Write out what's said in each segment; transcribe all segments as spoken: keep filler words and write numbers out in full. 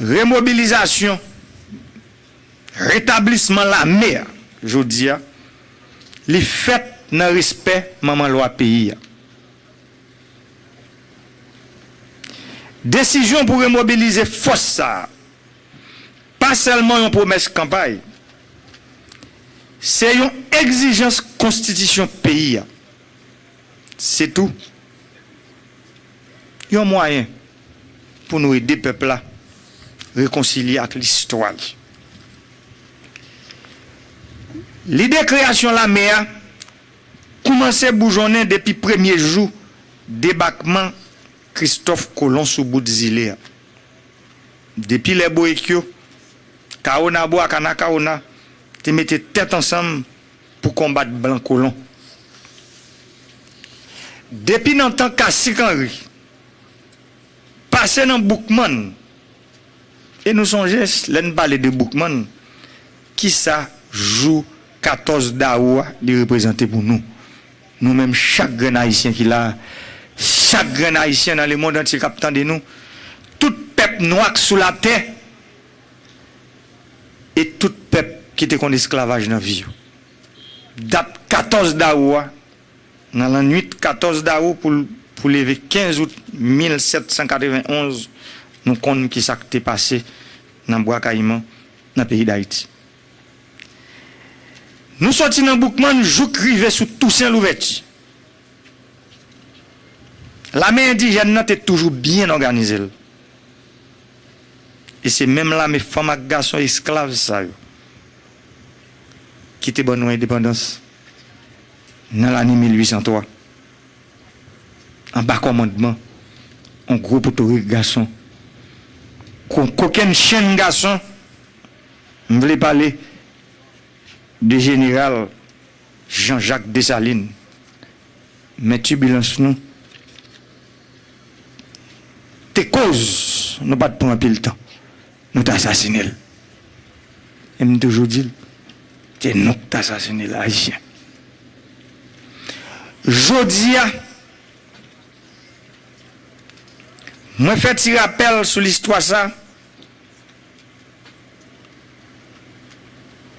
Remobilizasyon, retablisman lame a jodi a, li fèt nan respè manman lwa peyi a. Desizyon pou remobilize fòs sa a, pa sèlman yon pwomès kanpay, se yon egzijans konstitisyon peyi a. Se tou yon mwayen pou nou ede pèp la rekonsilye ak listwa li. Lide kreyasyon lame a koumanse boujonnen depi premye jou debakman Kristòf Kolon sou bout zile a. Depi lè Boyek yo, Kawonabo ak Anakawona te mete tèt ansanm pou konbat blan kolon. Depi nan tan Kasik Anri, pase nan Boukmann, e nou sonje, lè n pale de Boukmann, kisa jou katòz dawou a li reprezante pou nou? Nou menm, chak grenn Ayisyen ki la a, chak grenn Ayisyen nan lemonn antye k ap tande nou, tout pèp nwa k sou latè, e tout pèp ki te konn esklavaj nan vi yo. Dat katòz dawou a, nan lannwit katòz dawou pou, pou leve kenz out mil sèt san katrevenn onz, nou konn kisa k te pase nan Bwa Kayiman, nan peyi Dayiti. Nou soti nan Boukmann jouk rive sou Tousen Louvèti. Lame endijèn nan te toujou byen òganize l. E se menm lame fanm ak gason esklav sa yo ki te ban nou endepandans nan lane mil uit san twa, anba kòmandman yon gwo potorik gason, ko-, kokenn chenn gason, m vle pale de jeneral Jean-Jacques Dessalines. Men tibilans nou te koz nou pa t pran anpil tan, nou t asasinen l. E m toujou di l, se nou k t asasinen l, Ayisyen. Jodi a, mwen fè ti rapèl sou listwa sa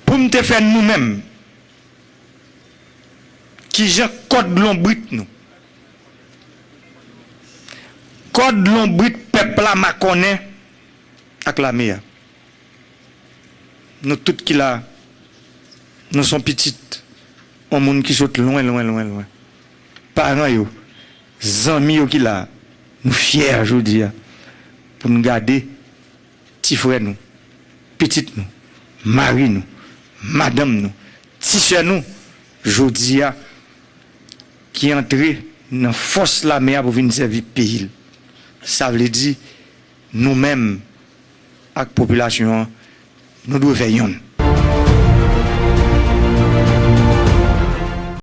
pou m te fè nou menm, kijan kòd lonbrit nou, kòd lonbrit pèp la makònen ak lame a. Nou tout ki la, nou se yon pitit yon moun ki sot lwen, lwen, lwen, lwen. Paran yo, zanmi yo ki la, nou fyè jodi a pou n gade ti frè nou, pitit nou, mari nou, madanm nou, ti sè nou, jodi a, ki antre nan fòs lame a pou vin sèvi peyi l. Sa vle di, nou menm ak popilasyon an, nou dwe fè yonn.